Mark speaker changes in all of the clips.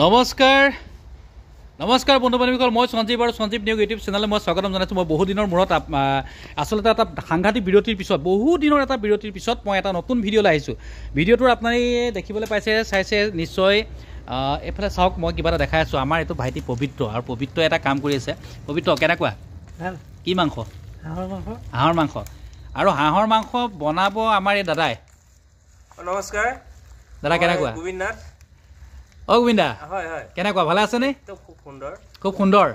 Speaker 1: নমস্কাৰ নমস্কাৰ বন্ধু বান্ধৱীসকল, মই সঞ্জীৱ আৰু সঞ্জীৱ নিয়োগ ইউটিউব চেনেলে মই স্বাগতম জনাইছোঁ। মই বহু দিনৰ মূৰত আচলতে এটা সাংঘাতিক বিৰতিৰ পিছত, বহু দিনৰ এটা বিৰতিৰ পিছত মই এটা নতুন ভিডিঅ'লৈ আহিছোঁ। ভিডিঅ'টোৰ আপুনি দেখিবলৈ পাইছে, চাইছে নিশ্চয়। এইফালে চাওক, মই কিবা এটা দেখাই আছোঁ। আমাৰ এইটো ভাইটি পবিত্ৰ, আৰু পবিত্ৰ এটা কাম কৰি আছে। পবিত্ৰ, কেনেকুৱা? কি মাংস? হাঁহৰ মাংস। আৰু হাঁহৰ মাংস বনাব আমাৰ এই দাদাই।
Speaker 2: নমস্কাৰ
Speaker 1: দাদা, কেনেকুৱা?
Speaker 2: গোবিন্দ নাথ।
Speaker 1: অ গোবিন্দা,
Speaker 2: হয় হয়,
Speaker 1: কেনেকুৱা, ভালে আছেনে?
Speaker 2: খুব সুন্দৰ,
Speaker 1: খুব সুন্দৰ।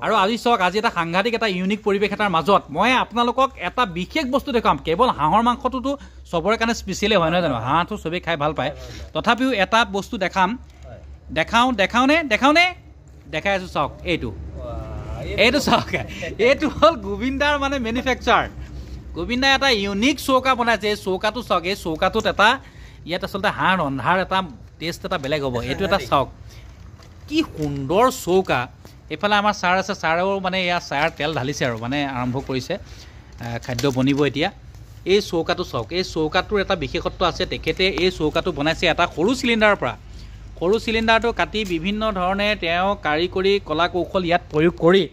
Speaker 1: আৰু আজি চাওক, আজি এটা সাংঘাতিক এটা ইউনিক পৰিৱেশ এটাৰ মাজত মই আপোনালোকক এটা বিশেষ বস্তু দেখুৱাম। কেৱল হাঁহৰ মাংসটোতো চবৰে কাৰণে স্পেচিয়েলেই হয়, নহয় জানো? হাঁহটো চবেই খাই ভাল পায়, তথাপিও এটা বস্তু দেখাম। দেখাওঁ দেখাওঁনে দেখাওঁনে দেখাই আছোঁ। চাওক, এইটো এইটো চাওক, এইটো হ'ল গোবিন্দাৰ মানে মেনুফেকচাৰ। গোবিন্দাই এটা ইউনিক চৌকা বনাইছে। এই চৌকাটো চাওক, এই চৌকাটোত এটা ইয়াত আচলতে হাঁহ ৰন্ধাৰ এটা টেষ্ট এটা বেলেগ হ'ব। এইটো এটা চাওক, কি সুন্দৰ চৌকা। এইফালে আমাৰ ছাৰ আছে, ছাৰেও মানে এয়া ছাৰ তেল ঢালিছে আৰু মানে আৰম্ভ কৰিছে, খাদ্য বনিব এতিয়া। এই চৌকাটো চাওক, এই চৌকাটোৰ এটা বিশেষত্ব আছে। তেখেতে এই চৌকাটো বনাইছে এটা সৰু চিলিণ্ডাৰৰ পৰা। সৰু চিলিণ্ডাৰটো কাটি বিভিন্ন ধৰণে তেওঁ কাৰিকৰী কলা কৌশল ইয়াত প্ৰয়োগ কৰি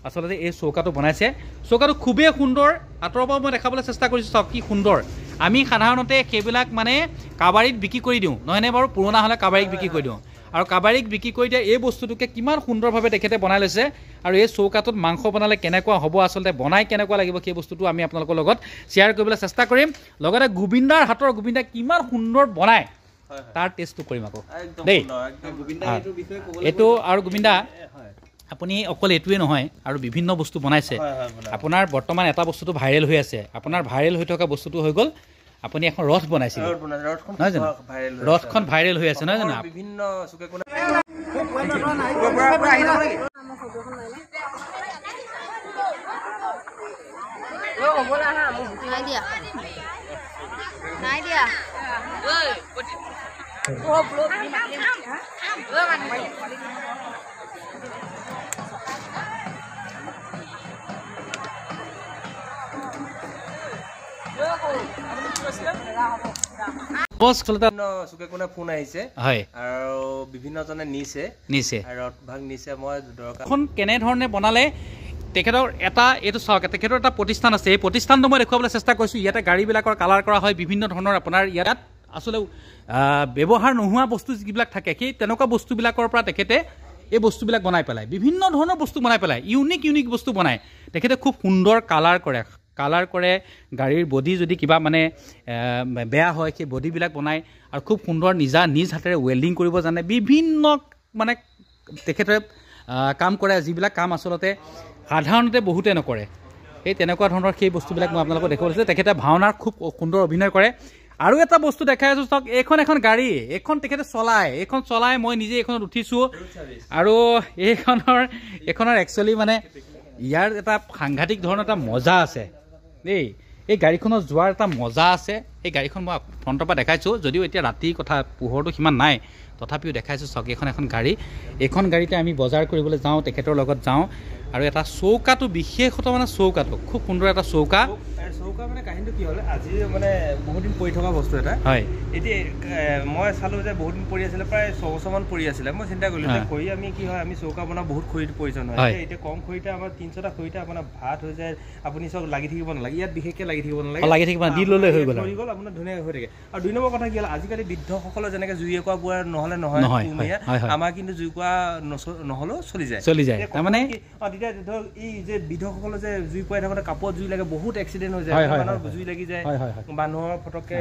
Speaker 1: আচলতে এই চৌকাটো বনাইছে। চৌকাটো খুবেই সুন্দৰ, আঁতৰৰ পৰা মই দেখাবলৈ চেষ্টা কৰিছোঁ। চাওক কি সুন্দৰ। আমি সাধাৰণতে সেইবিলাক মানে কাবাৰীত বিক্ৰী কৰি দিওঁ, নহয়নে বাৰু? পুৰণা হ'লে কাবাৰীক বিক্ৰী কৰি দিওঁ, আৰু কাবাৰীক বিক্ৰী কৰি দিয়া এই বস্তুটোকে কিমান সুন্দৰভাৱে তেখেতে বনাই লৈছে। আৰু এই চৌকাটোত মাংস বনালে কেনেকুৱা হ'ব, আচলতে বনাই কেনেকুৱা লাগিব, সেই বস্তুটো আমি আপোনালোকৰ লগত শ্বেয়াৰ কৰিবলৈ চেষ্টা কৰিম। লগতে গোবিন্দাৰ হাতৰ, গোবিন্দা কিমান সুন্দৰ বনায় তাৰ টেষ্টটো কৰিম আকৌ দেই এইটো। আৰু গোবিন্দা, আপুনি অকল এইটোৱে নহয়, আৰু বিভিন্ন বস্তু বনাইছে। আপোনাৰ বৰ্তমান এটা বস্তুটো ভাইৰেল হৈ আছে। আপোনাৰ ভাইৰেল হৈ থকা বস্তুটো হৈ গ'ল, আপুনি এখন ৰথ বনাইছিল নহয় জানো? ৰথখন ভাইৰেল হৈ আছে নহয় জানো?
Speaker 2: বিভিন্ন চুকে কোণে ফোন আহিছে আৰু বিভিন্নজনে নিছে
Speaker 1: নিছে
Speaker 2: ৰথ ভাগ নিছে। মই দৰকাৰ
Speaker 1: কেনেধৰণে বনালে তেখেতৰ এটা এইটো চাওক, তেখেতৰ এটা প্ৰতিষ্ঠান আছে। এই প্ৰতিষ্ঠানটো মই দেখুৱাবলৈ চেষ্টা কৰিছোঁ। ইয়াতে গাড়ীবিলাকৰ কালাৰ কৰা হয়, বিভিন্ন ধৰণৰ আপোনাৰ ইয়াত আচলতে ব্যৱহাৰ নোহোৱা বস্তু যিবিলাক থাকে, সেই তেনেকুৱা বস্তুবিলাকৰ পৰা তেখেতে এই বস্তুবিলাক বনাই পেলায়। বিভিন্ন ধৰণৰ বস্তু বনাই পেলায়, ইউনিক ইউনিক বস্তু বনায় তেখেতে। খুব সুন্দৰ কালাৰ কৰে, কালাৰ কৰে গাড়ীৰ বডি যদি কিবা মানে বেয়া হয়, সেই বডিবিলাক বনায়। আৰু খুব সুন্দৰ নিজা নিজ হাতেৰে ৱেল্ডিং কৰিব জানে। বিভিন্ন মানে তেখেতে কাম কৰে, যিবিলাক কাম আচলতে সাধাৰণতে বহুতে নকৰে, সেই তেনেকুৱা ধৰণৰ সেই বস্তুবিলাক মই আপোনালোকক দেখুৱাব লৈছোঁ। তেখেতে ভাওনাৰ খুব সুন্দৰ অভিনয় কৰে। আৰু এটা বস্তু দেখাই আছোঁ চাওক, এইখন এখন গাড়ী, এইখন তেখেতে চলায়, এইখন চলাই মই নিজে এইখনত উঠিছোঁ। আৰু এইখনৰ একচুৱেলি মানে ইয়াৰ এটা সাংঘাতিক ধৰণৰ এটা মজা আছে দেই। এই গাড়ীখনত যোৱাৰ এটা মজা আছে। এই গাড়ীখন মই ফ্ৰণ্টৰ পৰা দেখাইছোঁ, যদিও এতিয়া ৰাতিৰ কথা, পোহৰটো সিমান নাই, তথাপিও দেখাইছোঁ। চাওক, এইখন এখন গাড়ী, এইখন গাড়ীতে আমি বজাৰ কৰিবলৈ যাওঁ, তেখেতৰ লগত যাওঁ। আৰু এটা চৌকাটো বিশেষত মানে চৌকাটো খুব সুন্দৰ এটা চৌকা।
Speaker 2: চৌকা মানে কাহিনীটো কি হ'ল, আজি মানে বহুত দিন পৰি থকা বস্তু এটা
Speaker 1: হয়।
Speaker 2: এতিয়া মই চালোঁ যে বহুত দিন পৰি আছিলে, প্ৰায় 6 বছৰমান পৰি আছিলে। মই চিন্তা কৰিলোঁ যে খৰি আমি কি হয়, আমি চৌকা বনাওঁ বহুত খৰিৰ প্ৰয়োজন হয়। এতিয়া কম খৰিতে আমাৰ 300টা খৰিতে আপোনাৰ ভাত হৈ যায়। আপুনি চব লাগি থাকিব নালাগে, ইয়াত বিশেষকৈ লাগি থাকিব নালাগে,
Speaker 1: লাগি থাকিব দি ল'লে হৈ গ'ল,
Speaker 2: হৈ গ'ল আপোনাৰ ধুনীয়াকৈ হৈ থাকে। আৰু 2 নম্বৰ কথা কি হ'ল, আজিকালি বৃদ্ধসকলে যেনেকৈ জুই একুৱা বোৱা নহ'লে নহয়, আমাৰ কিন্তু জুই কোৱা নহ'লেও চলি যায়,
Speaker 1: চলি যায়। তাৰমানে
Speaker 2: তেতিয়া ধৰক এই যে বৃদ্ধসকলে যে জুই পুৱাই থাকোঁতে কাপোৰত জুই লাগে, বহুত এক্সিডেণ্ট হৈ যায়, মানুহৰ জুই লাগি যায়, মানুহৰ ফটককে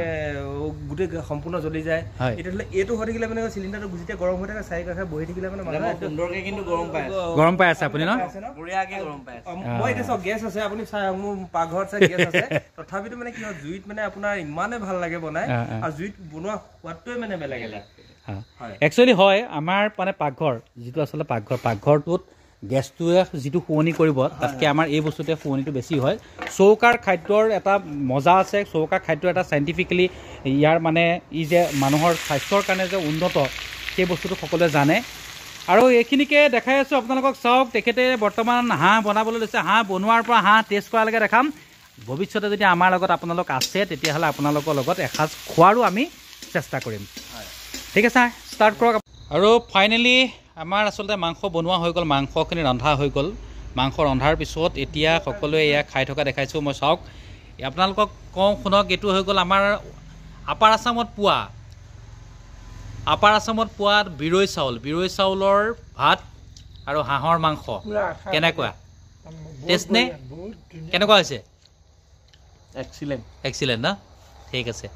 Speaker 2: গোটেই সম্পূৰ্ণ জ্বলি যায়। এতিয়া ধৰি এইটো হৈ থাকিলে মানে চিলিণ্ডাৰটো যেতিয়া গৰম হৈ থাকে, চাৰিকাষে বহি থাকিলে মানে মানুহে
Speaker 3: সুন্দৰকে কিন্তু গৰম পায়,
Speaker 1: গৰম পাই আছে আপুনি ন?
Speaker 3: বঢ়িয়াকে গৰম পাই আছে।
Speaker 2: মই এতিয়া চাওক গেছ আছে, আপুনি চাই মোৰ পাকঘৰত চাই গেছ আছে, তথাপিতো মানে কি হয়, জুইত মানে আপোনাৰ ইমানে ভাল লাগে বনাই, আৰু জুইত বনোৱা সোৱাদটোৱে মানে বেলেগ এটা।
Speaker 1: একচুৱেলি হয়, আমাৰ মানে পাকঘৰ যিটো আচলতে পাকঘৰ, পাকঘৰটোত গেছটোৱে যিটো শুৱনি কৰিব, তাতকৈ আমাৰ এই বস্তুটোৱে শুৱনিটো বেছি হয়। চৌকাৰ খাদ্যৰ এটা মজা আছে। চৌকাৰ খাদ্য এটা চাইণ্টিফিকেলি ইয়াৰ মানে ই যে মানুহৰ স্বাস্থ্যৰ কাৰণে যে উন্নত, সেই বস্তুটো সকলোৱে জানে। আৰু এইখিনিকে দেখাই আছোঁ আপোনালোকক। চাওক, তেখেতে বৰ্তমান হাঁহ বনাবলৈ লৈছে। হাঁহ বনোৱাৰ পৰা হাঁহ টেষ্ট কৰালৈকে দেখাম। ভৱিষ্যতে যদি আমাৰ লগত আপোনালোক আছে, তেতিয়াহ'লে আপোনালোকৰ লগত এসাঁজ খোৱাৰো আমি চেষ্টা কৰিম। ঠিক আছে, ষ্টাৰ্ট কৰক। আৰু ফাইনেলি আমাৰ আচলতে মাংস বনোৱা হৈ গ'ল, মাংসখিনি ৰন্ধা হৈ গ'ল। মাংস ৰন্ধাৰ পিছত এতিয়া সকলোৱে এয়া খাই থকা দেখাইছোঁ মই। চাওক, আপোনালোকক কওঁ শুনক, এইটো হৈ গ'ল আমাৰ আপাৰ আছামত পোৱা, আপাৰ আছামত পোৱা বিৰৈ চাউল, বিৰৈ চাউলৰ ভাত আৰু হাঁহৰ মাংস। কেনেকুৱা টেষ্ট নে? কেনেকুৱা হৈছে?
Speaker 2: এক্সিলেণ্ট।
Speaker 1: এক্সিলেণ্ট ন? ঠিক আছে।